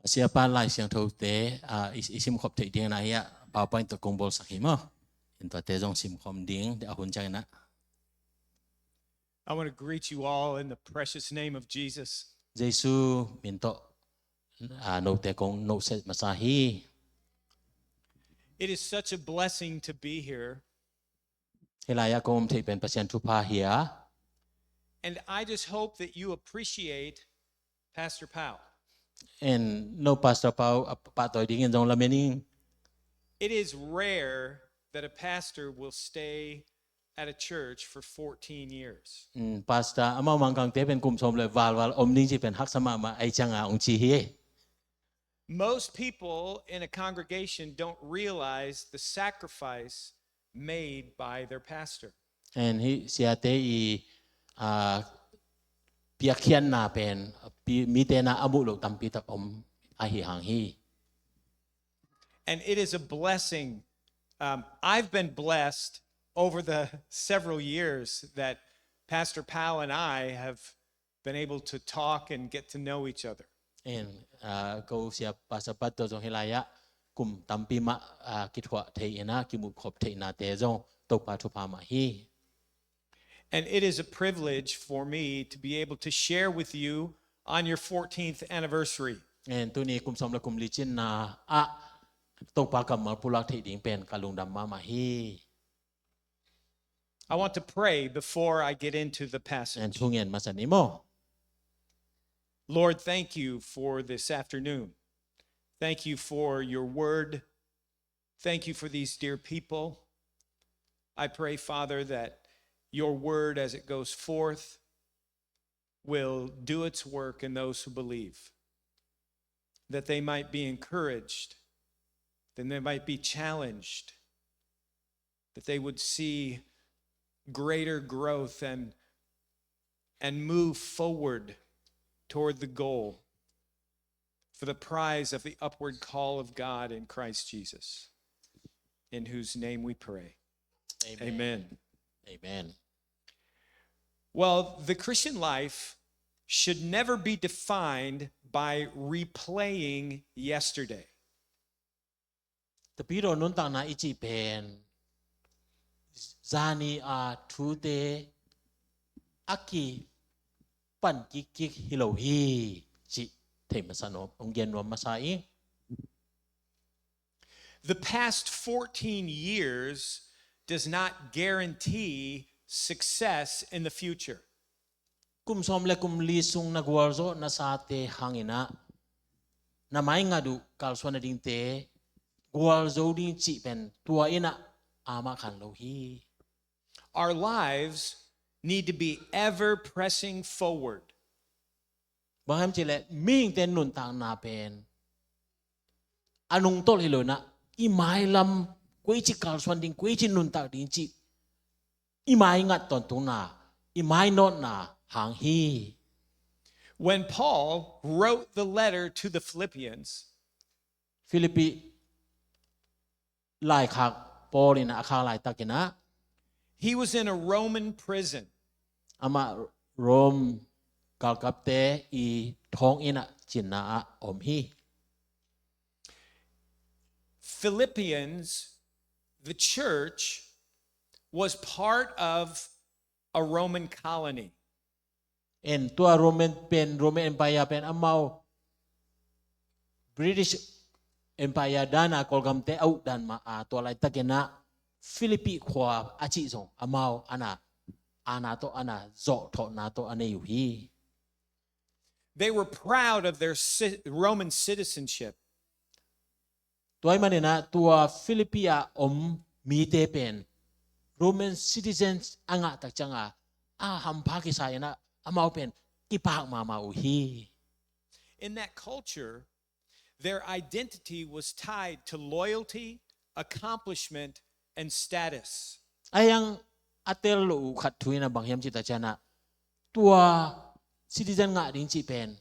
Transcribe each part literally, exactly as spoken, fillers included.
A siapa Lai Siangthote, ah, i, i simkhop theih dingin ah hiah PowerPoint tawh kong bawlsak hi maw. In tuate zong simkhawm ding a hun ciangin ah. I want to greet you all in the precious name of Jesus. Jesu min tawh, ah, note kong nohset masa hi. It is such a blessing to be here. Hih lai-ah kong om theih pen Pasian thupha hi a. And I just hope that you appreciate Pastor Pau. And no Pastor Pau a pahtawi dingin zong lamen ing. It is rare that a pastor will stay at a church for fourteen years. Mm, pastor amau Mangkangte pen kum sawm le valval om ding cih pen haksa mahmah ahih ciangin ong ci hi. Most people in a congregation don't realize the sacrifice made by their pastor. And hih siate i, ah, piakkhiatna pen, pi-, mite na a muh loh tampi tak om ahih hang hi. And it is a blessing. Um, I've been blessed over the several years that Pastor Pau and I have been able to talk and get to know each other. And, ah, ko sia Pastor Pau tawh zong hih lai-ah kum tampi mah, ah, kithuah thei in ah, kimuhkhop theihnate zong Topa thupha mah hi. And it is a privilege for me to be able to share with you on your fourteenth anniversary. And tuni kum sawm le kum li cinna ah Topa kammal pulak theih ding pen ka lungdam mahmah hi. I want to pray before I get into the passage. And thu ngen masa ni maw. Lord, thank you for this afternoon. Thank you for your word. Thank you for these dear people. I pray, Father, that your word as it goes forth will do its work in those who believe, that they might be encouraged, that they might be challenged, that they would see greater growth and, and move forward toward the goal for the prize of the upward call of God in Christ Jesus, in whose name we pray. Amen. Amen. Amen. Well, the Christian life should never be defined by replaying yesterday. Tapidaw nuntakna i cih pen zani a thute a kipan kikkik hi lo hi cih thei masa nuam, ong gen nuam masa ing. The past fourteen years does not guarantee success in the future. Kum sawm le kum li sung na gualzawh nasate hangin ah na maingat uh kalsuan nadingte gualzo ding cih pen tua in ah amah khan lo hi. Our lives need to be ever pressing forward. Bang hiam cih leh mihingte nuntakna pen a nungtolh hi lo in ah i mailam koi ci kalsuan ding, koi ci nuntak ding cih i maingat tawntungna, i mainawtna hang hi. When Paul wrote the letter to the Philippians, Philippi laikhak Paul in a khak laitakin ah, he was in a Roman prison. Amah Rome galkapte i thong inn ah cinna ah om hi. Philippians, the church, was part of a Roman colony. En tua Roman pen, Roman Empire pen amau British Empire dan a Kawlgamte a uk dan mah a, tua laitakin ah Philippi khua a cih zong amau a na, a na tawh a na zawh thawhna tawh a nei uh hi. They were proud of their ci-, Roman citizenship. Tua ahih manin ah tua Philippi a om mite pen Roman citizens a ngah tak ciangin a hampha kisa in ah amau pen kipak mahmah uh hi. In that culture, their identity was tied to loyalty, accomplishment, and status. A hiang a tel lo uh khat thu in ah bang hiam cih tak ciangin ah tua citizen ngah ding cih pen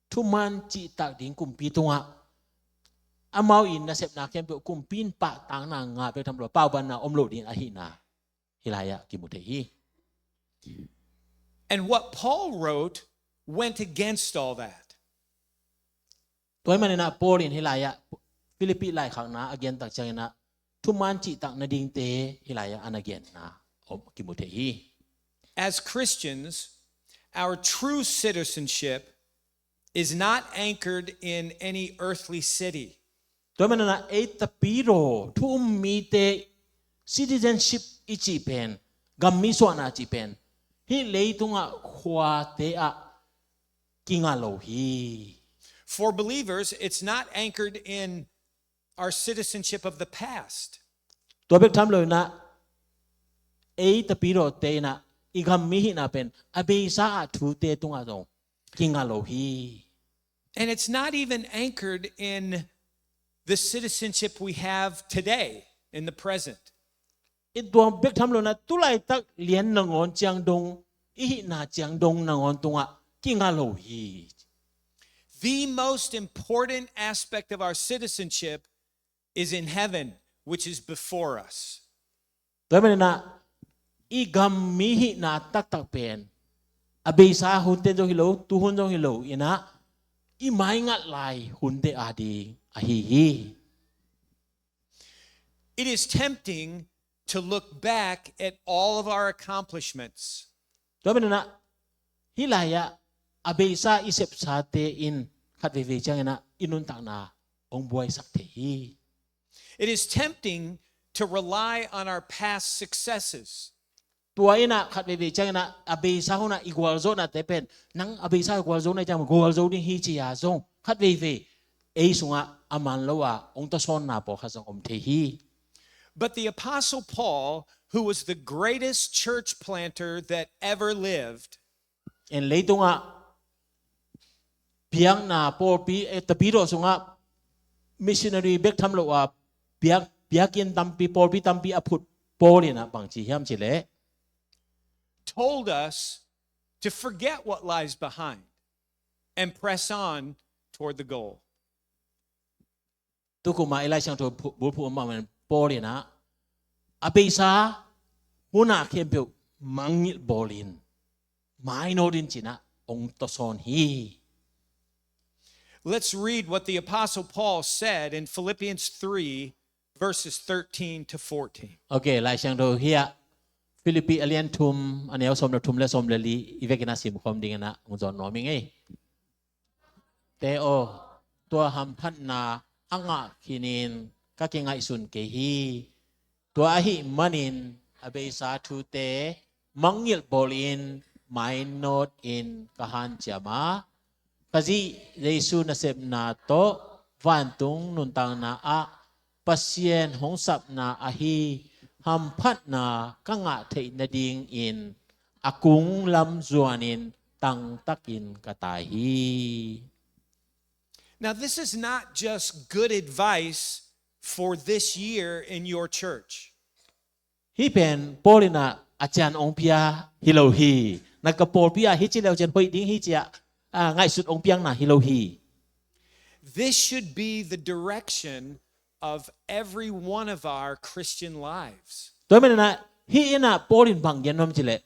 thuman cihtak ding kumpi tungah amau in nasepna khempeuh kumpi in pahtakna ngah bek tham lo, paubanna om lo ding ahihna hih lai-ah kimu thei hi. And what Paul wrote went against all that. Tua ahih maninah Paul in hih lai-ah Philippi laikhakna a gentak cianginah thuman cihtak nadingte hih lai-ah a na genna om kimu thei hi. As Christians, our true citizenship is not anchored in any earthly city. Tua maninah ei tapidaw thu um mite citizenship i cih pen, gammi suahna cih pen hih leitungah khuate ah kinga lo hi. For believers, it's not anchored in our citizenship of the past. Tua bek tham loinah ei tapidawte inah i gammi hihna pen a beisa ah thute tungah zong kinga lo hi. And it's not even anchored in the citizenship we have today, in the present. I tua bek tham loinah tulaitak lian nangawn ciang dong, i hihna ciang dong nangawn tungah kinga lo hi. The most important aspect of our citizenship is in heaven, which is before us. Tua maninah i gammi hihna taktak pen a beisa hunte zong hi lo, tuhun zong hi lo inah i maingat lai hunte ading ahi hi. It is tempting to look back at all of our accomplishments. Tua maninah hih lai-ah a beisa i sepsate in khat veivei cianginah i nuntakna hong buaisak thei hi. It is tempting to rely on our past successes. Tua inah khat veivei cianginah a beisa hunah i gualzawhnate pen, nang a beisa i gualzawhna i ciang gualzo ding hi ci-a zong khat veivei ei sungah a man lo a hong tawsawnna pawlkhat zong om thei hi. But the Apostle Paul, who was the greatest church planter that ever lived, en leitungah piakna pawlpi, eh, tapidaw sungah missionary bek tham lo a piak, piakin tampi, pawlpi tampi a phut Paul inah bangci hiam cileh, told us to forget what lies behind and press on toward the goal. Tukuma i Lai Siangtho bulphuh om mahmah Paul inah a beisa hunah khempeuh mangngilh bawlin mainawt in cinah hong tawsawn hi. Let's read what the Apostle Paul said in Philippians three, verses thirteen to fourteen. Ok, Lai Siangtho hiah Philippi a lian thum, a neu sawm le thum le sawm le li i vekinah simkhawm dinginah hong zawn nuam ing ei. Te aw, tua hamphatna a ngah khinin ka kingaihsun kei hi. Tua ahih manin a beisa thute mangngilh bawlin mainawt in ka hanciam a, ka Zih Jesu nasepna tawh vantung nuntakna ah Pasian hong sapna ahi hamphatna ka ngah theih nadingin a kung lam zuanin tangtakin ka tai hi. Now, this is not just good advice for this year in your church. Hih pen Paul inah a cian hong pia hi lo hi. Na ka pawlpi ah hih ci leu cian hoih ding hi ci-ah, ah, ngaihsut hong piakna hi lo hi. This should be the direction of every one of our Christian lives. Tua maninah hih inah Paul in bang gen nuam cileh,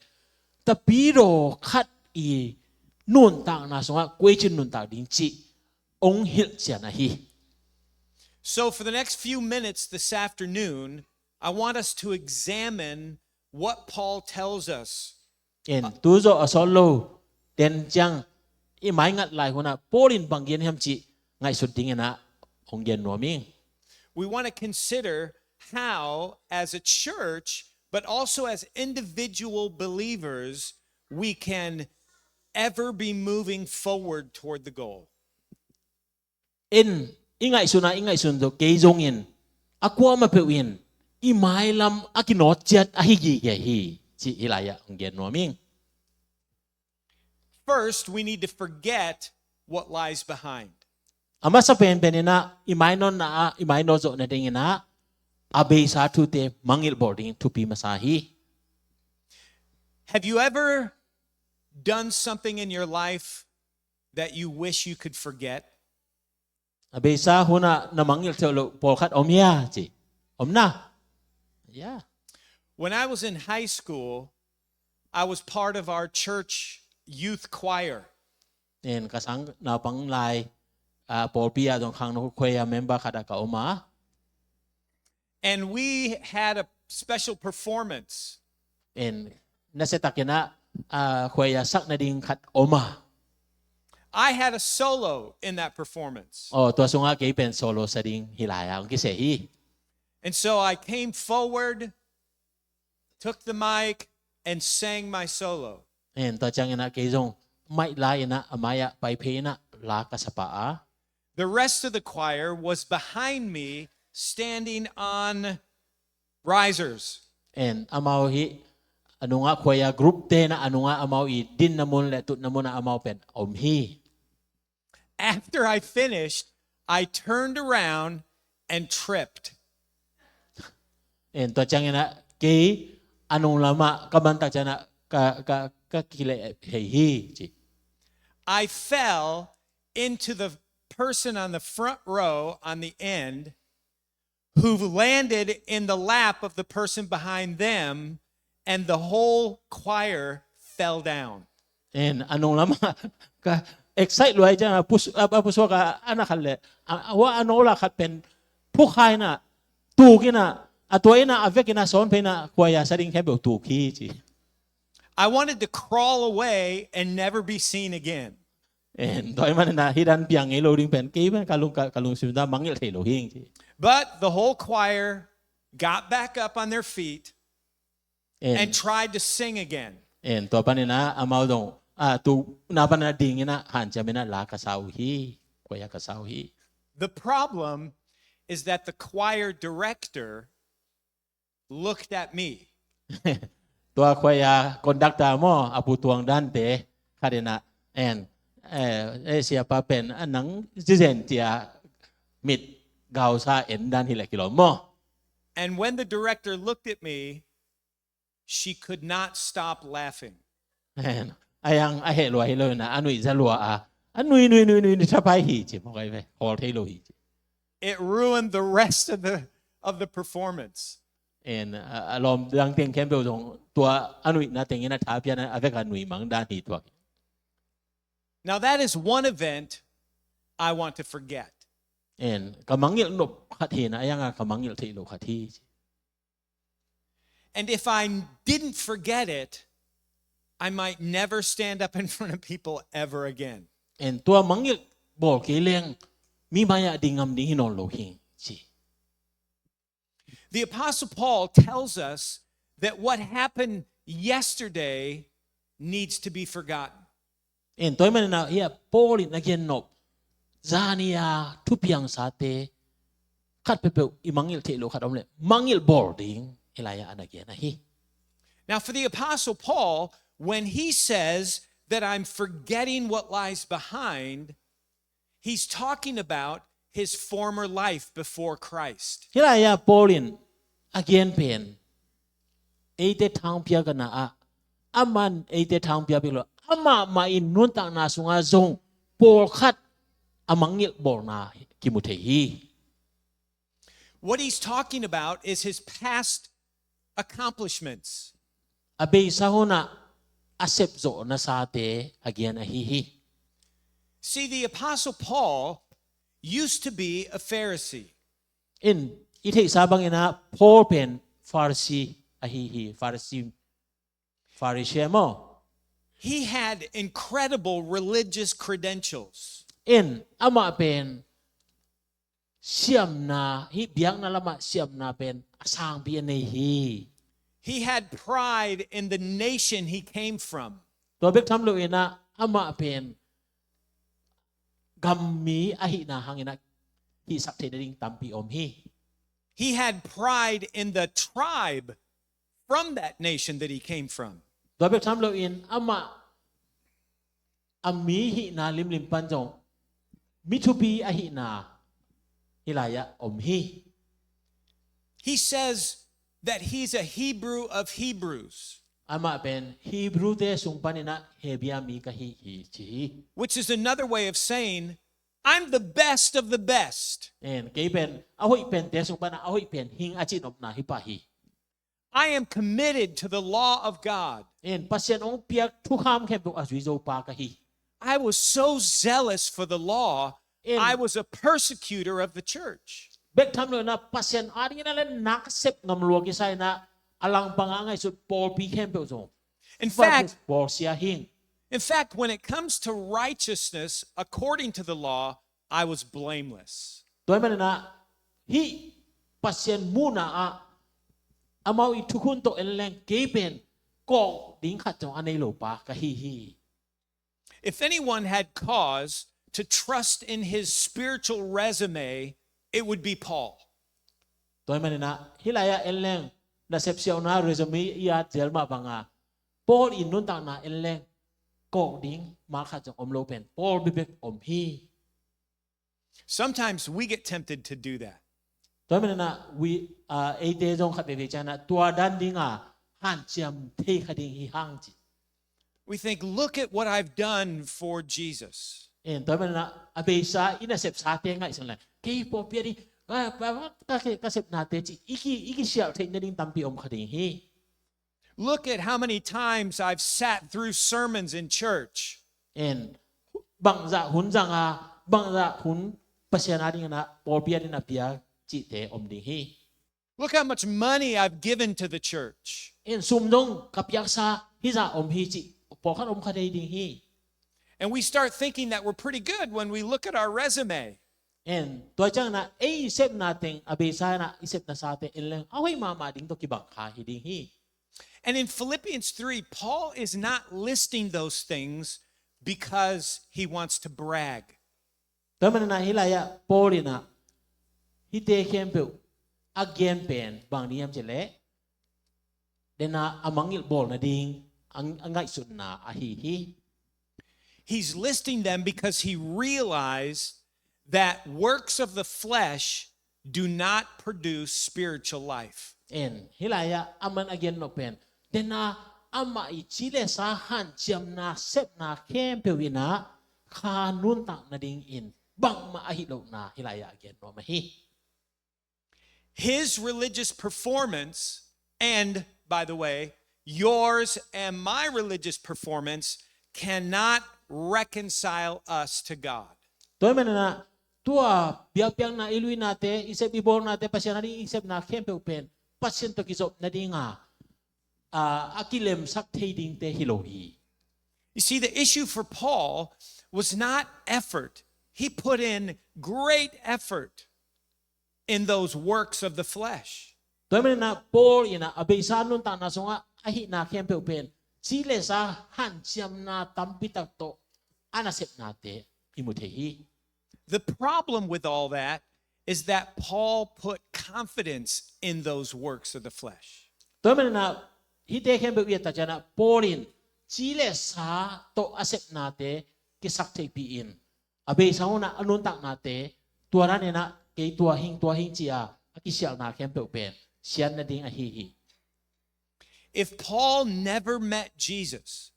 tapidaw khat i nuntakna sungah kuaicin nuntak ding cih hong hilhcian ahi. So for the next few minutes this afternoon, I want us to examine what Paul tells us. En, tu zawh a sawt lo ten ciang i maingat lai hunah Paul in bang gen hiam cih ngaihsut dinginah hong gen nuam ing. We want to consider how, as a church, but also as individual believers, we can ever be moving forward toward the goal. En, i ngaihsun a i ngaihsun tawh kei zongin a kuamah peuh in i mailam a kinawt ciat ahi gige hi cih hih lai-ah hong gen nuam ing. First, we need to forget what lies behind. A masa penpen inah i mainawtna ah i mainawt zawh nadinginah a beisa thute mangngilh bawl ding thupi masa hi. Have you ever done something in your life that you wish you could forget? A beisa hunah na mangngilh theuh loh pawlkhat om hia ci? Om na? Yeah. When I was in high school, I was part of our church youth choir. En, ka sang naupang lai, ah, pawlpi ah zong khangno khuai ah member khat ah ka om a. And we had a special performance. En, nasia takin ah, ah, khuai ah sak nading khat om a. I had a solo in that performance. Oh, tua sungah kei pen solo sa ding hi lai a, hong kiseh hi. And so I came forward, took the mic, and sang my solo. En, tua ciangin ah kei zong mic la in ah, a mai ah pai phei in ah la ka sa pah a. The rest of the choir was behind me, standing on risers. En, amau hi, a nungah khuai ah group te in ah, a nungah amau i dinna mun le tutna mun ah amau pen om hi. After I finished, I turned around and tripped. En, tua ciangin ah kei a nung lamah ka man tak ciangin ah ka, ka, ka kileh hei hi ci. I fell into the person on the front row on the end, who landed in the lap of the person behind them, and the whole choir fell down. En, a nung lamah ka excite luai ciangin ah pus-, a, a pusuak a, a na khat le, a, a, wa a no la khat pen phukha in ah, tuk in ah, a tua in ah, a vek in ah, sawn phei in ah, khuai ah sa ding khempeuh tuk hi ci. I wanted to crawl away and never be seen again. En, tua ahih manin ah hih dan piang ngei lo ding pen, kei pen ka lung, ka, ka lungsim ah mangngilh thei lo hi ci. But the whole choir got back up on their feet En, and tried to sing again. En, tua panin ah amau zong, ah, tu na panin ah ding in ah hanciam in ah la ka sa uh hi, khuai ah ka sa uh hi. The problem is that the choir director looked at me. Tua khuai ah conductor maw, a pu tuang dante khat in ah, en, eh, eh, siapa pen, ah, nang zizen cia mit gausa en dan hi leh kilawm maw. And when the director looked at me, she could not stop laughing. En, a yang a heh lua hi lo in ah, a nuih za lua a, a nui, nui, nui, nui, nui thapai hi ci, maw kai ve, hawl thei lo hi ci. It ruined the rest of the of the performance. En, a, a lawm dang teng khempeuh zong tua a nuihna teng in ah tha pia in ah, a vek a nui mang dan hi tua. Now that is one event I want to forget. En, ka mangngilh nop khat hi in ah, a yang ah ka mangngilh theih lo khat hi ci. And if I didn't forget it, I might never stand up in front of people ever again. En, tua mangngilh bawl kei leng mi mai ah ding ngam ding hi nawn lo hi ci. The Apostle Paul tells us that what happened yesterday needs to be forgotten. En, tua ahih manin ah hih ah Paul in a gen nop, zani a thupiangsate khat peuhpeuh i mangngilh theih lo khat om leh mangngilh bawl ding hi lai ah a na gen ahi. Now, for the Apostle Paul, when he says that I'm forgetting what lies behind, he's talking about his former life before Christ. Hih lai ah Paul in a gen pen, eite thangpia ka na ah, aman eite thangpia bek lo, amah mah in nuntakna sungah zong pawlkhat a mangngilh bawlna kimu thei hi. What he's talking about is his past accomplishments. A beisa hun ah a sepzawh nasate a gen ahi hi. See, the Apostle Paul used to be a Pharisee. In, i theihsa bangin ah Paul pen Pharisee ahi hi, Pharisee, Pharisee maw. He had incredible religious credentials. In, amah pen siamna, hih biakna lamah siamna pen a sangpi a nei hi. He had pride in the nation he came from. Tua bek tham loin ah amah pen gammi ahihna hangin ah hihsak theih nading tampi om hi. He had pride in the tribe from that nation that he came from. Tua bek tham loin amah a mi hihna limlim pan zong mi thupi ahihna hih lai ah om hi. He says that he's a Hebrew of Hebrews. Amah pen Hebrew-te sung panin ah Hebia mi ka hi hi ci hi. Which is another way of saying, I'm the best of the best. En, kei pen a hoih pente sung pan ah a hoih pen hing a cih nopna hi pah hi. I am committed to the law of God. En, Pasian hong piak thukham khempeuh a zui zo pa ka hi. I was so zealous for the law, In- I was a persecutor of the church. Bek tham lo in ah Pasian adingin ah le nasep ngam lua kisa in ah a langpang a ngaihsut pawlpi khempeuh zong. In fact, bawlsia hing. In fact, when it comes to righteousness according to the law, I was blameless. Tua ahih manin ah hih Pasian muhna ah amau i thukhun tawh en leng kei pen kawk ding khat zong a nei lo pa ka hi hi. If anyone had cause to trust in his spiritual resume, it would be Paul. Tua ahih manin ah hih lai-ah en leng nasep siauna resume i at zel mah banga Paul in nuntakna en leng kawk ding mal khat zong om lo pen Paul bibek om hi. Sometimes we get tempted to do that. Tua ahih manin ah we, ah, eite zong khat veivei ciangin ah tua dan dinga hanciam thei kha ding hi hang ci. We think, "Look at what I've done for Jesus." In tua ahih manin ah a beisa i nasepsate ngaihsun leng kei pawlpi a ding ka, ka, ka, ka sepnate ci i ki, i kisialh theih nading tampi om kha ding hi. Look at how many times I've sat through sermons in church. In bangzah hun zanga bangzah hun Pasian adingin ah pawlpi adingin ah pia cihte om ding hi. Look how much money I've given to the church. In sum dong ka piaksa hizah om hi cih pawlkhat om kha dei ding hi. And we start thinking that we're pretty good when we look at our resume. In tua ciangin ah ei i sepna teng a beisa in ah i sepna sate en leng a hoih mahmah ding tawh kibang kha hi ding hi. And in Philippians three, Paul is not listing those things because he wants to brag. Tua ahih manin ah hih lai-ah Paul in ah hihte khempeuh a gen pen bang ding hiam cih leh dena a mangngilh bawl nading a, a ngaihsutna ahi hi. He's listing them because he realized that works of the flesh do not produce spiritual life. In hih lai-ah aman a gen nop pen dena amah i ci le sa hanciamna sepna khempeuh in ah kha nuntak nadingin bangmah ahi lohna hih lai-ah a gen nuam ahi. His religious performance, and by the way, yours and my religious performance cannot reconcile us to God. Tua ahih manin ah tua biakpiakna i luinate i sep i bawlnate Pasian ading i sepna khempeuh pen Pasian tawh kizop nadinga a, a kilemsak thei dingte hi lo hi. You see, the issue for Paul was not effort. He put in great effort in those works of the flesh. Tua ahih manin ah Paul in ah a beisa nuntakna sungah a hihna khempeuh pen ci le sa hanciamna tampi tak tawh a nasepnate i mu thei hi. The problem with all that is that Paul put confidence in those works of the flesh. Tua ahih manin ah hihte khempeuh i et tak ciangin ah Paul in ci le sa tawh a sepnate kisaktheihpih in a beisa hun ah a nuntaknate tua dan in ah kei tua hing tua hing ci-a a kisialhna khempeuh pen sian nading ahi hi. If Paul never met Jesus,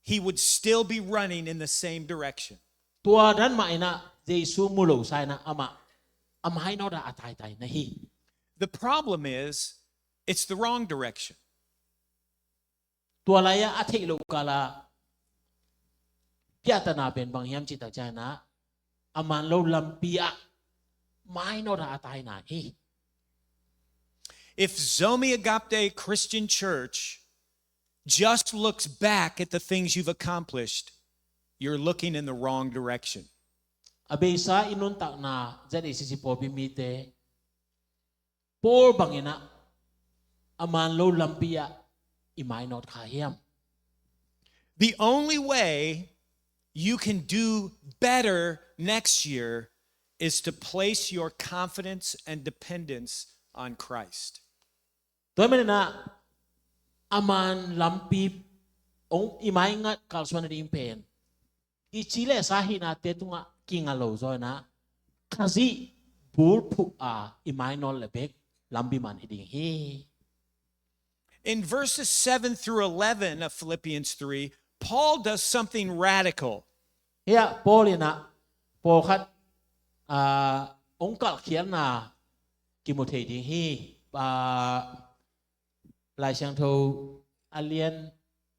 he would still be running in the same direction. Tua dan mah in ah Jesu mu lo sa in ah amah a mainawt ah a taitai na hi. The problem is, it's the wrong direction. Tua lai-ah a theih loh kal ah piahtana pen bang hiam cih tak ciangin ah a man lo lampi ah mainawt ah a taina hi. If Zomi Agape Christian Church just looks back at the things you've accomplished, you're looking in the wrong direction. A beisa i nuntakna Z A C C pawlpi mite Paul bangin ah a man lo lampi ah i mainawt kha hiam? The only way you can do better next year is to place your confidence and dependence on Christ. Tua ahih manin ah a man lampi hong i maingat kalsuan nading pen i ci le sa hihnate tungah kinga lo zaw in ah Khazih bulphuh a i mainawt le bek lampi man hi ding hi. In verses seven through eleven of Philippians three, Paul does something radical. Hih ah Paul in ah pawlkhat, ah, hong kalhkhialhna kimu thei ding hi. Ah, Lai Siangtho a lian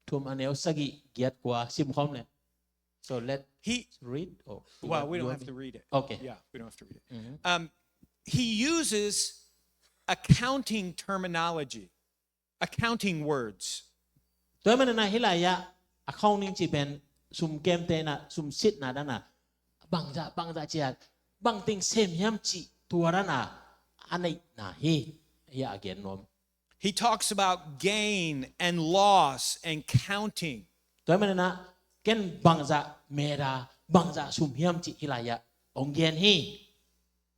thum a neu sagih giat kua sim khawm le. So let He, Read? Oh, well, we you don't want have to me- read it. Okay. Yeah, we don't have to read it. Mhm. Um, he uses accounting terminology, accounting words. Tua mana na hih lai-ah accounting cih pen sum kemte na, sum sitna dana bangzah, bangzah ciat, bangting sem hiam cih tua dana a neihna hi, hi a gen nuam. He talks about gain and loss and counting. Tua mana na ken bangzah meda, bangzah sum hiam cih hih lai-ah ong gen hi.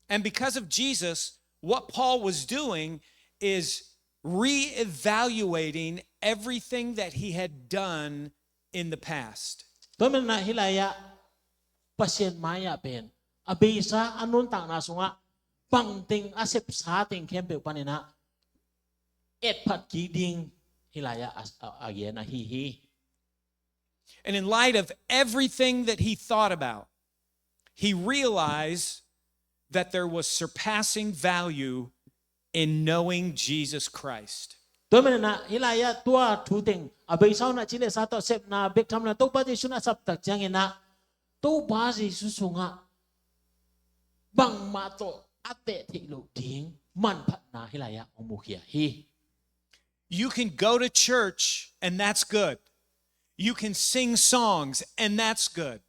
And because of Jesus, what Paul was doing is reevaluating everything that he had done in the past. Tua mana na hih lai-ah Pasian mai-ah pen a beisa a nuntakna sungah bangting a sepsa teng khempeuh paninah etphat kik ding hih lai-ah a, a, a gen ahi hi. And in light of everything that he thought about, he realized that there was surpassing value in knowing Jesus Christ. Tua mana na hih lai-ah tua thu teng a beisa unah cilesa tawh sepna bek thamna Topa Jesu na saptak cianginah Topa Jesu sungah bangmah tawh a teh theih loh ding manphatna hih lai-ah ong mukhia hi. You can go to church, and that's good. You can sing songs, and that's good.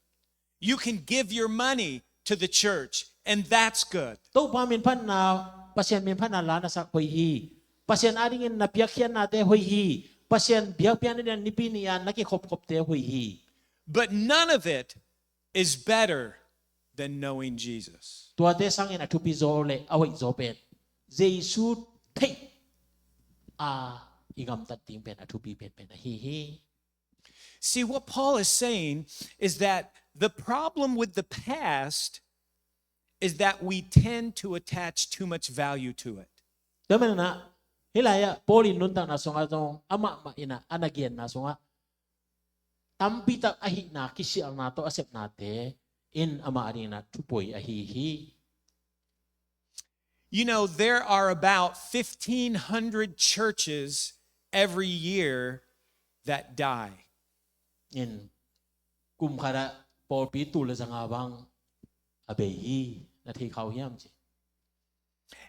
You can give your money to the church, and that's good. Topa minphatna, Pasian minphatna la na sak hoih hi. Pasian adingin na piakkhiatnate hoih hi. Pasian biakpiakna dingin nipi ni-a na kikhopkhopte hoih hi. But none of it is better than knowing Jesus. Tuate sangin a thupi zaw le a hoih zaw pen Jesu theih a i gamtat ding pen a thupi penpen ahi hi. See, what Paul is saying is that the problem with the past is that we tend to attach too much value to it. Tua mana na hih lai-ah Paul in nuntakna sungah zong amah mah inah a na genna sungah tampitak ahihna kisialna tawh a sepnate in amah adingin a thupoi ahi hi. You know, there are about fifteen hundred churches every year that die. In kum khatah pawlpi tul le zanga bang a bei hi, na thei khau hiam ci.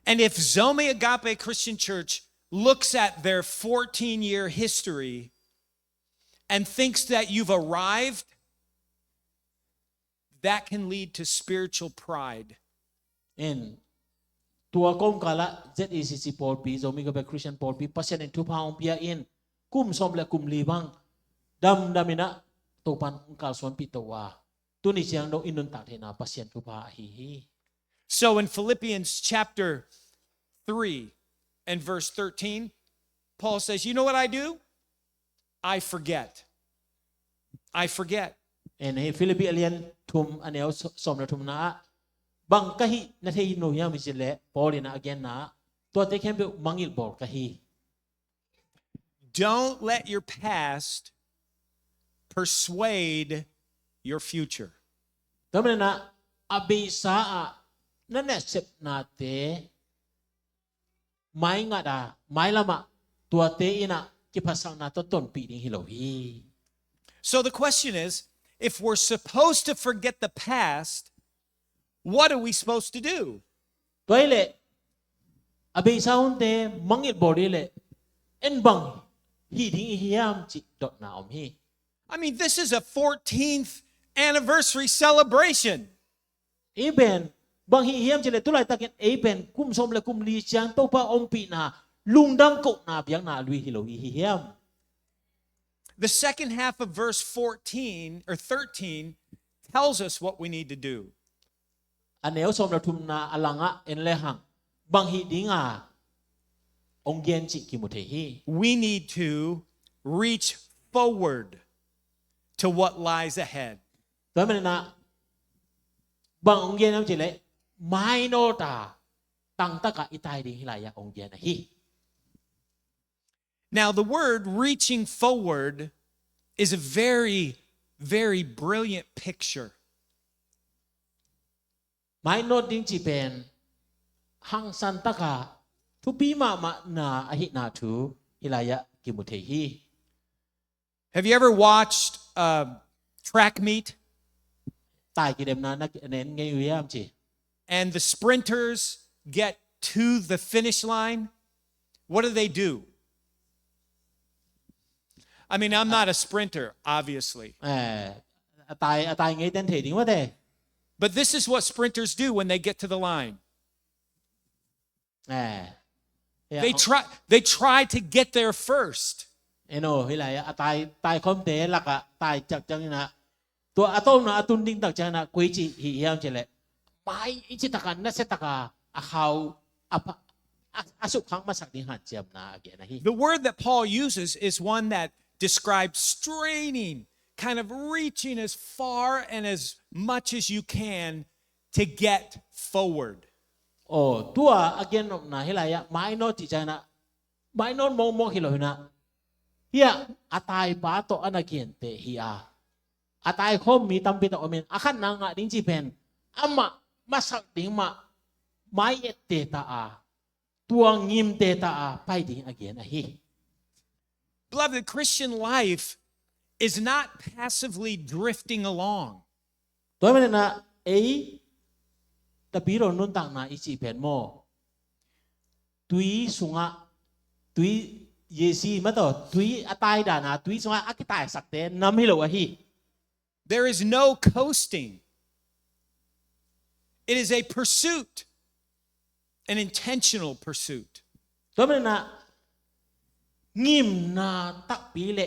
And if Zomi Agape Christian Church looks at their fourteen year history and thinks that you've arrived, that can lead to spiritual pride. In tua kawmkalah Z E C C pawlpi, Zomi Agape Christian pawlpi, Pasian in thupha hong pia in kum sawm le kum li bang damdam inah Topan hong kalsuanpih to a, tuni ciang dong i nuntak theihna Pasian thupha ahi hi. So in Philippians chapter three and verse thirteen, Paul says, "You know what I do? I forget. I forget." En hi Philippi a lian thum a neu sawm le thumna ah bang ka hih na thei no hiam i cih leh Paul in a genna ah tuate khempeuh mangngilh bawl ka hi. Don't let your past persuade your future. Tua mana na a beisa ah na nasepnate mai ngat a mai lamah tuate inah kiphatsakna tawh tonpih ding hi lo hi. So the question is, if we're supposed to forget the past, what are we supposed to do? Tua hi leh a beisa hunte mangngilh bawl dih leh en bang hih ding i hiam cih dotna om hi. I mean, this is a fourteenth anniversary celebration. Ei pen bang hih hiam cih leh tulaitakin ei pen kum sawm le kum li ciang Topa ompihna lungdam kohna biakna a lui hi lo i hi hiam? The second half of verse fourteen or thirteen tells us what we need to do. A neu sawm le thumna a langah en le hang bang hih dinga ong gen cih kimu thei hi. We need to reach forward to what lies ahead. Tua mana na bang ong gen hiam cih leh mainawta tangtaka i tai ding hi lai-ah ong gen ahi. Now, the word reaching forward is a very, very brilliant picture. Mainawt ding cih pen hangsan taka thupi mahmahna ahihna thu hi lai-ah kimu thei hi. Have you ever watched a track meet? Tai kidemna na en ngei uh hiam ci. And the sprinters get to the finish line. What do they do? I mean, I'm not a sprinter, obviously. Eh, a tai, a tai ngei ten thei ding mate. But this is what sprinters do when they get to the line. Eh. They try, they try to get there first. Eno, hilai a tai, tai khawmte lakah tai ciakciak inah, tua a tawpna a tun ding tak cianginah koi ci hi hiam cileh, mai i ci taka nasia taka a khau a, a, a sukkhang masak ding hanciamna a gen ahi. The word that Paul uses is one that describes straining, kind of reaching as far and as much as you can to get forward. Aw, tua a gen nopna hilai-ah mainawt cih cianginah, mainawt mawkmawk hi lo hinah, hiah a taipa tawh a na gente hi a, a taikhawm mi tampi tawh omin a khatna ngah ding cih pen amah masak ding mah mai ette ta a, tua ngimte ta a pai ding a gen ahi. Beloved, the Christian life is not passively drifting along. Tua maninah ei Tapidaw nuntakna i cih pen maw, tui sungah, tui yesi mataw, tui a taidana tui sungah a kitaisakte nam hi lo ahi. There is no coasting. It is a pursuit, an intentional pursuit. Tua maninah ngimna takpi le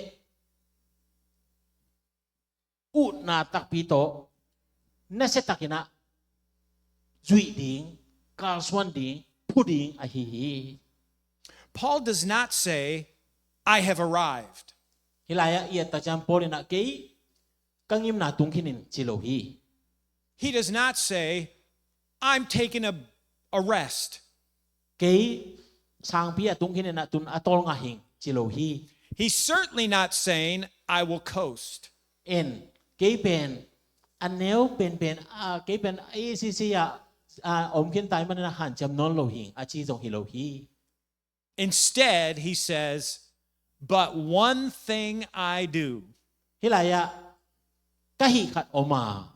utna takpi tawh nasia takinah zuih ding, kalsuan ding, phu ding ahi hi. Paul does not say, "I have arrived." Hilai-ah i et tak ciang Paul inah kei ka ngimna tung khin in ci lo hi. He does not say, "I'm taking a, a rest." Kei sangpi a tung khin inah tun a tawl ngah hing ci lo hi. He's certainly not saying, "I will coast." En, kei pen a neu penpen, a, kei pen A C C ah, a, om khin tai maninah hanciam nawn lo hing a ci zong hi lo hi. Instead, he says, "But one thing I do." Hilai-ah ka hih khat om a.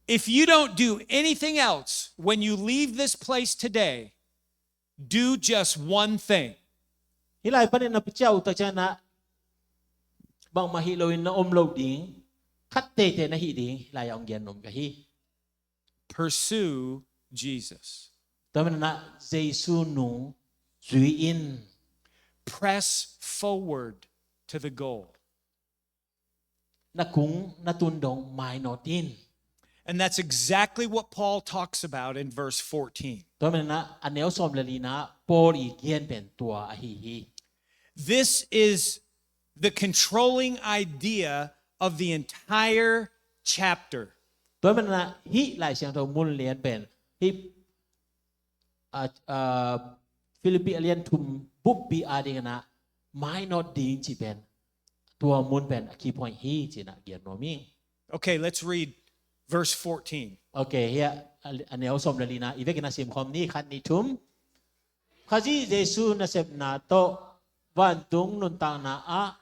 If you don't do anything else when you leave this place today, do just one thing. Hilai panin na picia uh tak cianginah bangmah hih loin na om lo ding, khat teitei na hih ding hilai-ah hong gen nuam ka hi. Pursue Jesus. Tua maninah Jesu nung zui in. Press forward to the goal. Na kung na tun dong mainawt in. And that's exactly what Paul talks about in verse fourteen. Tua maninah a neu sawm le lina Paul i gen pen tua ahi hi. This is the controlling idea of the entire chapter. Tua maninah hih Lai Siangtho mun lian pen hih, a, a, Philippi a lian thum buppi a dinginah mainawt ding cih pen tua mun pen a key point hi cinah gen nuam hi. Okay, let's read verse fourteen. Okay, hiah a, a neu sawm le lina i vekin a simkhawm ni, khat, nih, thum. Khazih Jesu nasepna tawh vantung nuntakna ah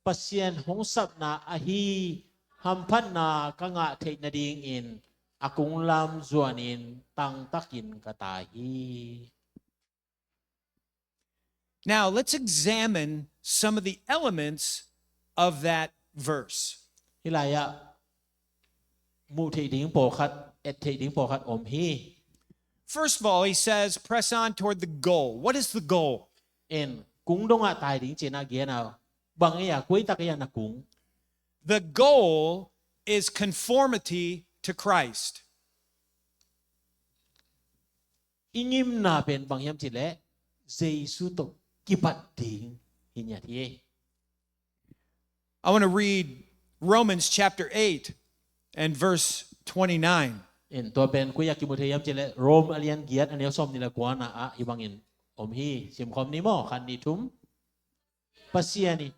Pasian hong sapna ahi hamphatna ka ngah theih nadingin a kunglam zuanin tangtakin ka tai hi. Now, let's examine some of the elements of that verse. Hilai-ah muh theih ding pawlkhat, et theih ding pawlkhat om hi. First of all, he says, "Press on toward the goal." What is the goal? En, kung dongah tai ding cinah gen a, bang ei a, koi tak ei a na kung? The goal is conformity to Christ. I ngimna pen bang hiam cileh Jesu tawh kibat ding hi ngiat hi. I want to read Romans chapter eight and verse twenty-nine. En, tua pen koi-ah kimu thei hiam cileh Rom a lian giat a neu sawm nih le kuana ah hih bangin om hi. Simkhawm ni maw, khat, nih, thum. Pasian in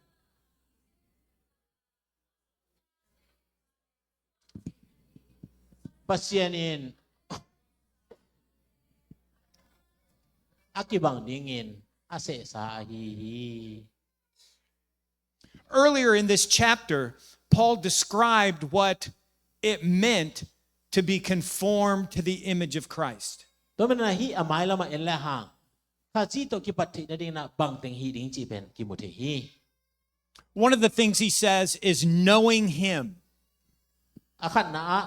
Pasian in a kibang dingin a sehsa ahi hi. Earlier in this chapter, Paul described what it meant to be conformed to the image of Christ. Tua manin ah hih a mailam ah en le hang, Khazih tawh kipat theih nadingin ah bangteng hih ding cih pen kimu thei hi. One of the things he says is knowing him. A khatna ah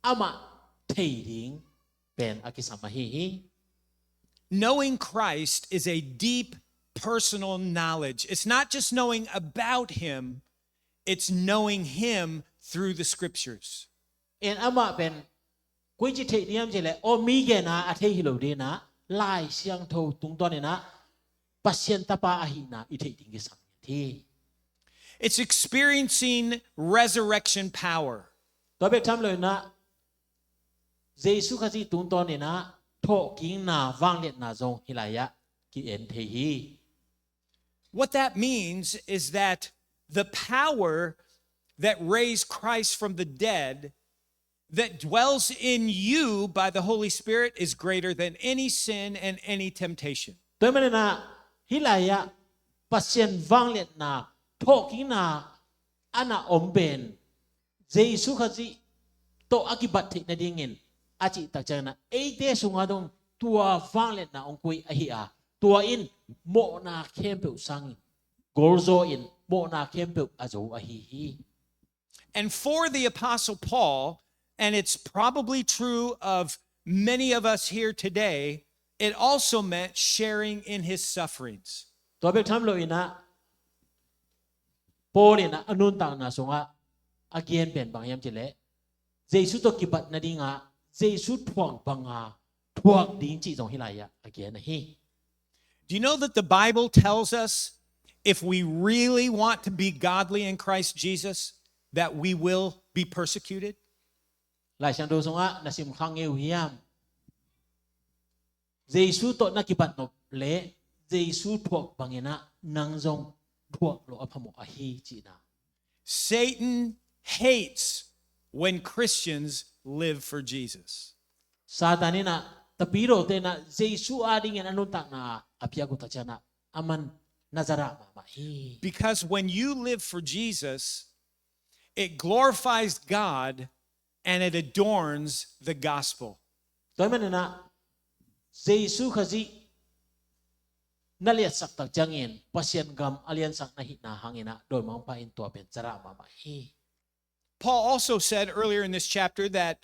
amah thei ding pen a kisam ahi hi. Knowing Christ is a deep personal knowledge. It's not just knowing about him, it's knowing him through the scriptures. En amah pen koici theih ding hiam cih leh, aw, mi gen a a thei hi lo ding ah, Lai Siangtho tungtawn in ah Pasian Tapa ahihna i theih ding kisam hi. It's experiencing resurrection power. Tua bek tham lo in ah Jesu Khazih tungtawn in ah thawhkikna vangliatna zong hih lai ah ki-en thei hi. What that means is that the power that raised Christ from the dead that dwells in you by the Holy Spirit is greater than any sin and any temptation. Tua manin ah hih lai ah Pasian vangliatna, thawhkikna a na om pen Jesu Khazih tawh a kibat theih nadingin a cih tak ciangin ah eite sungah dong tua vangliatna hong koih ahi a, tua in mawhna khempeuh sangin golzaw in mawhna khempeuh a zo ahi hi. And for the Apostle Paul, and it's probably true of many of us here today, it also meant sharing in his sufferings. Tua bek tham lo in ah Paul in ah a nuntakna sungah a gen pen bang hiam cih leh, Jesu tawh kibat nadingah Jesu thuak banga thuak ding cih zong hih lai ah a gen ahi. Do you know that the Bible tells us if we really want to be godly in Christ Jesus, that we will be persecuted? Lai Siangtho sungah na sim kha ngei uh hiam? Jesu tawh na kibat nop leh Jesu thuak bangin ah nang zong thuak lo a phamawh ahi cihna. Satan hates when Christians live for Jesus. Satan in ah, tapidawte in ah Jesu adingin a nuntakna a piak uh tak ciangin ah aman na zadah mahmah hi. Because when you live for Jesus, it glorifies God and it adorns the gospel. Tua manin ah Jesu Khazih na liatsak tak ciangin Pasian gam a liansak na hihna hangin ah dawimangpa in tua pen zadah mahmah hi. Paul also said earlier in this chapter that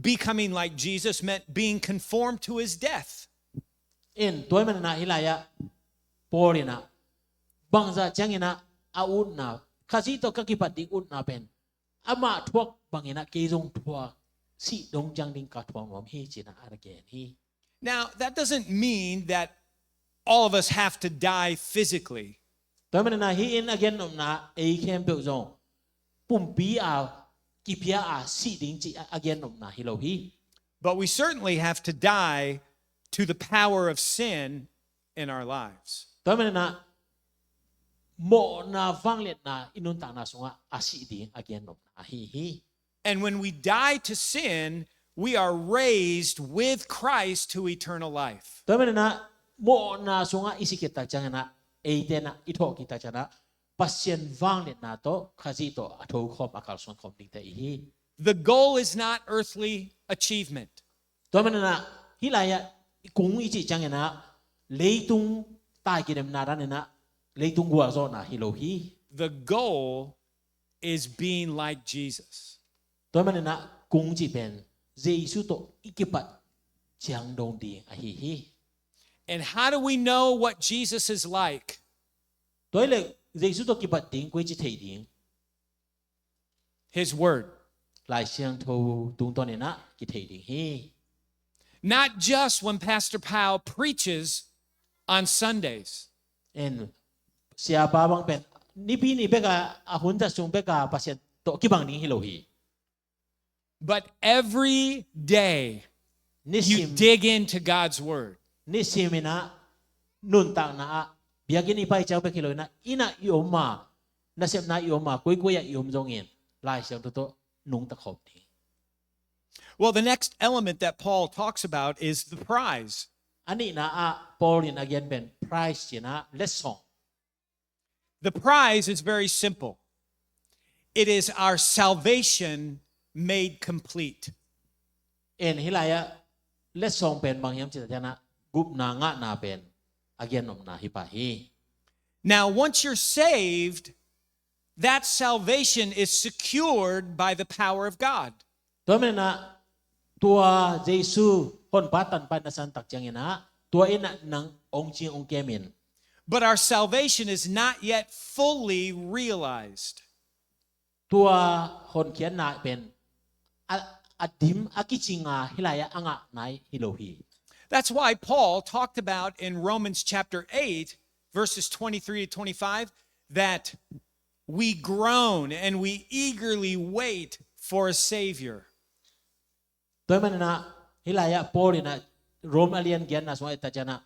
becoming like Jesus meant being conformed to his death. In tua manin ah hih lai ah Paul in ah bangzah ciangin ah a utna, Khazih tawh ka kibat ding utna pen amah thuak bangin ah kei zong thuak, sih dong ciang ding ka thuak nuam hi ci-in ah a gen hi. Now, that doesn't mean that all of us have to die physically. Tua manin ah hih in a gen nopna ei khempeuh zong pumpi a kipia a sih ding cih a gen nopna hi lo hi. But we certainly have to die to the power of sin in our lives. Tua manin ah mawhna vangliatna i nuntakna sungah a sih ding a gen nopna ahi hi. And when we die to sin, we are raised with Christ to eternal life. Tua manin ah mawhna sungah i si khit tak ciangin ah eite in ah i thawh khit tak ciangin ah Pasian vangliatna tawh Khazih tawh a thokhawm a kalsuan khawm dingte i hi. The goal is not earthly achievement. Tua manin ah hih lai ah i kung i cih ciangin ah leitung tai kidemna danin ah leitung gualzawhna hi lo hi. The goal is being like Jesus. Tua manin ah kung cih pen Jesu tawh i kipat ciang dong ding ahi hi. And how do we know what Jesus is like? Tua hi leh Jesu tawh kipat ding koici thei ding? His word. Lai Siangtho tungtawn in ah kithei ding hi. Not just when Pastor Pau preaches on Sundays. In, Siapa bang pen nipi ni bek a, a hun zat sung bek a Pasian tawh kibang ding hi lo hi. But every day you dig into God's word. Nisim in ah nuntakna ah biakinn i pai ciang bek hi lo in ah, inn ah i om a, nasepna i om a, koikoi ah i om zongin Lai Siangtho tawh nungta khawm ding. Well, the next element that Paul talks about is the prize. A nihna ah Paul in a gen pen prize ci-in ah letsong. The prize is very simple. It is our salvation made complete. En, hih lai-ah letsong pen bang hiam cih tak ciangin ah gupna ngahna pen a gennopna hi pah hi. Now, once you're saved, that salvation is secured by the power of God. Tua manin ah tua Jesu honpa tanpa na san tak ciangin ah tua in ah nang hong cing hong kem in. But our salvation is not yet fully realized. Tua honkhiatna pen a, a dim a kicinga hih lai-ah a ngah nai hi lo hi. That's why Paul talked about in Romans chapter eight, verses twenty-three to twenty-five, that we groan and we eagerly wait for a Savior. Tua manin ah hih lai-ah Paul in ah Rom a lian giatna sungah et tak ciangin ah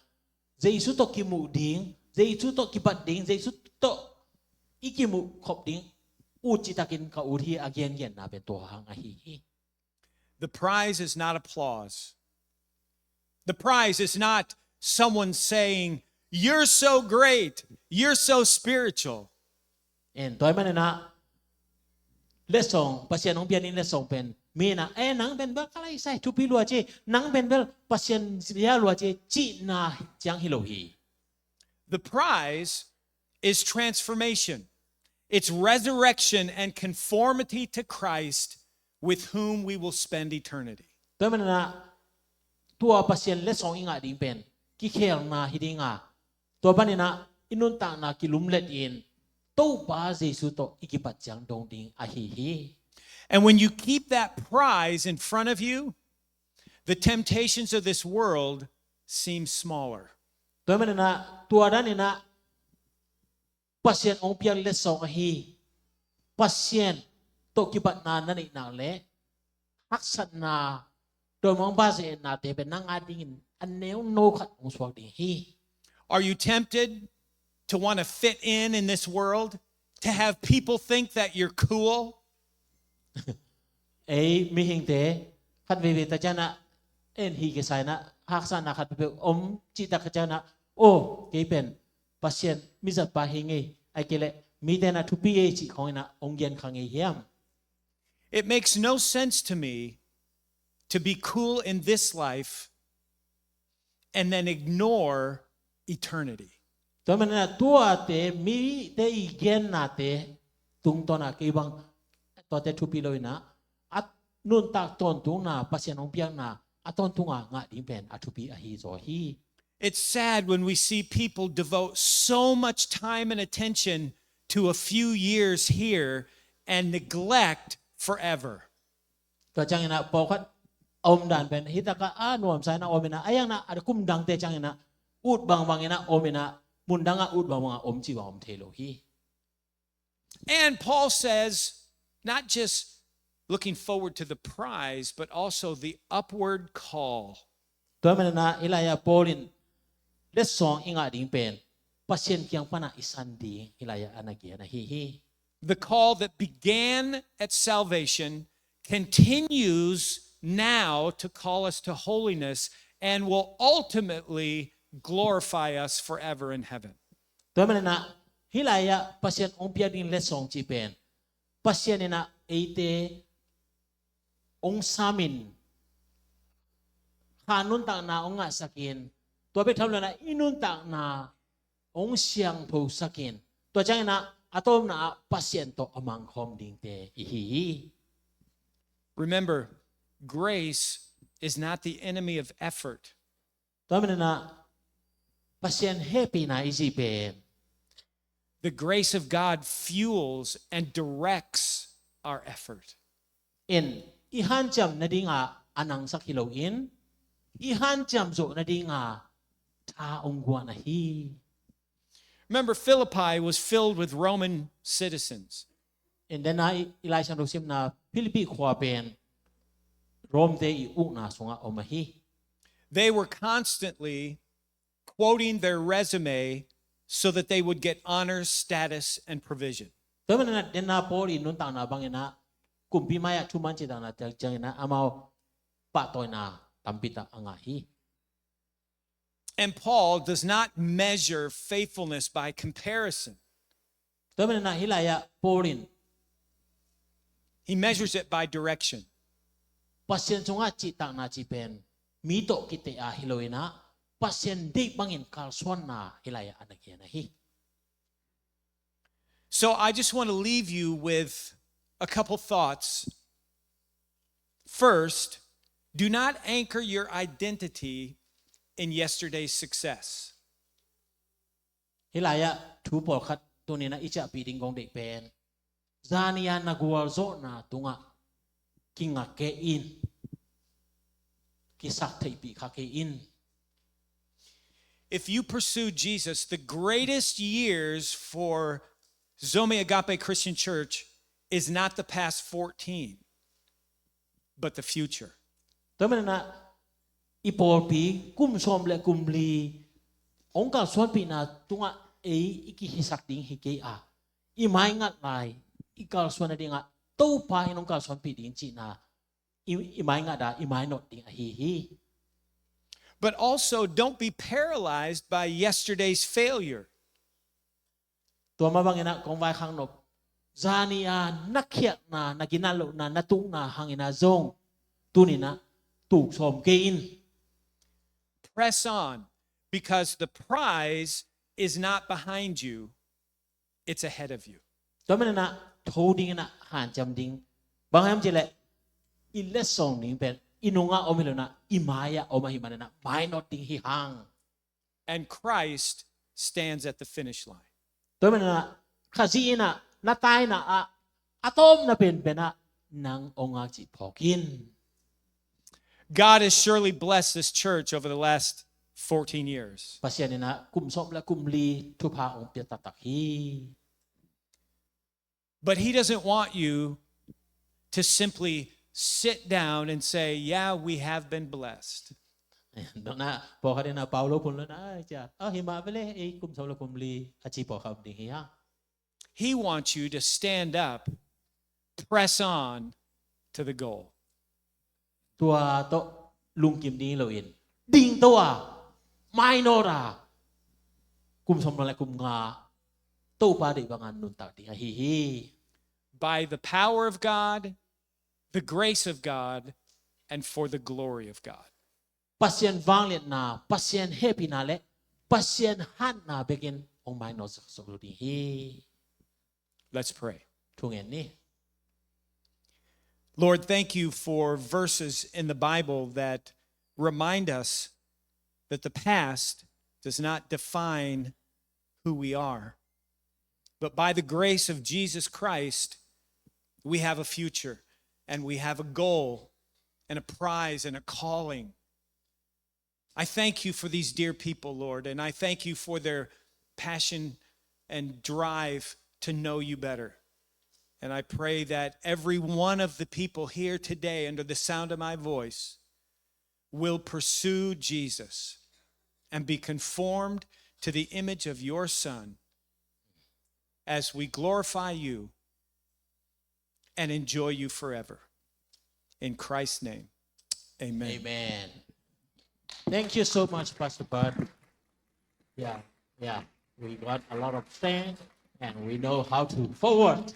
Jesu tawh kimuh ding, Jesu tawh kibat ding, Jesu tawh i kimuh khop ding ut citakin ka ut hi a gengenna pen tua hang ahi hi. The prize is not applause. The prize is not someone saying, "You're so great, you're so spiritual." En, tua manin ah letsong, Pasian hong piak ding letsong pen mi in ah, "Eh, nang pen bel ka lai sai, thupi lua ci, nang pen bel Pasian sia lua ci," cihna ciang hi lo hi. The prize is transformation. It's resurrection and conformity to Christ, with whom we will spend eternity. Tua manin ah tua Pasian letsong i ngah ding pen kikhelna hi ding a, tua panin ah i nuntakna kilumlet in Topa Jesu tawh i kibat ciang dong ding ahi hi. And when you keep that prize in front of you, the temptations of this world seem smaller. Tua manin ah tua danin ah Pasian hong piak letsong ahi, Pasian tawh kibatna na neih nak leh haksatna, dawimangpa ze-etnate pen nang a dingin a neuno khat hong suak ding hi. Are you tempted to want to fit in in this world, to have people think that you're cool? Ei mihingte khat veivei tak ciangin ah, en, hi kisa in ah haksatna khat peuh om cih tak ciangin ah, "Oh, kei pen Pasian mizatpa hi ing ei, ahih kei leh mite in ah thupi ei," cih khawng in ah hong gen kha ngei hiam? It makes no sense to me to be cool in this life and then ignore eternity. Tua manin ah tuate, mite i gennate tungtawn ah kei bang tuate thupi lo in ah, a nuntak tawntungna, Pasian hong piakna a tawntung a ngah ding pen a thupi ahi zaw hi. It's sad when we see people devote so much time and attention to a few years here and neglect forever. Tua ciangin ah pawlkhat a om dan pen hi tak a, a nuamsa in ah om in ah, a hiang in ah a kum dangte ciangin ah ut bangbang in ah om in ah, mun dang ah ut bangbang a om cih bang om thei lo hi. And Paul says, not just looking forward to the prize, but also the upward call. Tua manin ah hih lai-ah Paul in letsong i ngah ding pen Pasian kiang pan ah i san ding hih lai-ah a na gen ahi hi. The call that began at salvation continues now to call us to holiness and will ultimately glorify us forever in heaven. Tua manin ah hih lai-ah Pasian hong piak ding letsong cih pen Pasian in ah eite hong samin, kha nuntakna hong ngahsakin, tua bek tham lo in ah i nuntakna hong siangthosakin, tua ciangin ah a tawpna ah Pasian tawh a mangkhawm dingte i hi hi. Remember, grace is not the enemy of effort. Tua manin ah Pasian hehpihna i cih pen, the grace of God fuels and directs our effort. In, i hanciam nading a a nangsak hi lo in, i hanciam zawh nading a tha hong guan ahi. Remember, Philippi was filled with Roman citizens. In, den a i, i Lai Siangtho simna Philippi khua pen Rom te i ukna sungah om ahi. They were constantly quoting their resume so that they would get honors, status, and provision. Tua manin ah den a Paul i nuntakna bangin ah kumpi mai-ah thuman cihtakna tel ciangin ah amau pahtawina tampi tak a ngah hi. And Paul does not measure faithfulness by comparison. Tua manin ah hih lai-ah Paul in He measures it by direction. Pasian cungah cihtakna cih pen mi tawh kiteh a hi lo in ah, Pasian deih bangin kalsuanna hih lai-ah a na gen ahi. So I just want to leave you with a couple thoughts. First, do not anchor your identity in yesterday's success. Hih lai-ah thu pawlkhat tuni-in ah i ciahpih ding kong deih pen, zani-a na gualzawhna tungah kingak kei in, kisaktheihpih kha kei in. If you pursue Jesus, the greatest years for Zome Agape Christian Church is not the past fourteen, but the future. Tua manin ah i pawlpi kum sawm le kum li hong kalsuanpihna tungah ei i kihisak ding hi kei a, i maingat lai i kalsuan nadingah Topa in hong kalsuanpih ding cihna i, i maingat a, i mainawt ding ahi hi. But also, don't be paralyzed by yesterday's failure. Tua mah bangin ah kong vaikhak nop, zani-a na khialhna, na ginat lohna, na tukna hangin ah zong tuni-in ah tuk sawm kei in. Press on, because the prize is not behind you, it's ahead of you. Tua manin ah tho dingin ah hanciam ding, bang hiam cih leh i letsong ding pen i nungah om hi lo-in ah, i mai-ah om ahih manin ah mainawt ding hi hang. And Christ stands at the finish line. Tua manin ah Khazih in ah na taina ah a tawpna penpen ah nang hong ngak cih phawk in. God has surely blessed this church over the last fourteen years. Pasian in ah kum sawm le kum li thupha hong pia taktak hi. But he doesn't want you to simply sit down and say, "Yeah, we have been blessed." Nona pawlkhat in ah pau lo phun lo-in ah, "Ai, cia, ah, hi mah vele, ei kum sawm le kum li," a ci pawlkhat om ding hi hang. He wants you to stand up, press on to the goal. Tua tawh lungkim ding lo-in, dingto a, mainawt a, kum sawm le kum nga Topa deih banga nuntak ding ahi hi. By the power of God, the grace of God, and for the glory of God. Pasian vangliatna, Pasian hehpihna le Pasian hatna bekin hong mainawt sak suk lo ding hi. Let's pray. Thu ngen ni. Lord, thank you for verses in the Bible that remind us that the past does not define who we are. But by the grace of Jesus Christ, we have a future, and we have a goal and a prize and a calling. I thank you for these dear people, Lord, and I thank you for their passion and drive to know you better. And I pray that every one of the people here today, under the sound of my voice, will pursue Jesus and be conformed to the image of your Son as we glorify you and enjoy you forever. In Christ's name, amen. Amen. Thank you so much, Pastor Bud. Yeah, yeah. We got a lot of strength and we know how to forward.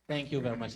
Thank you very much.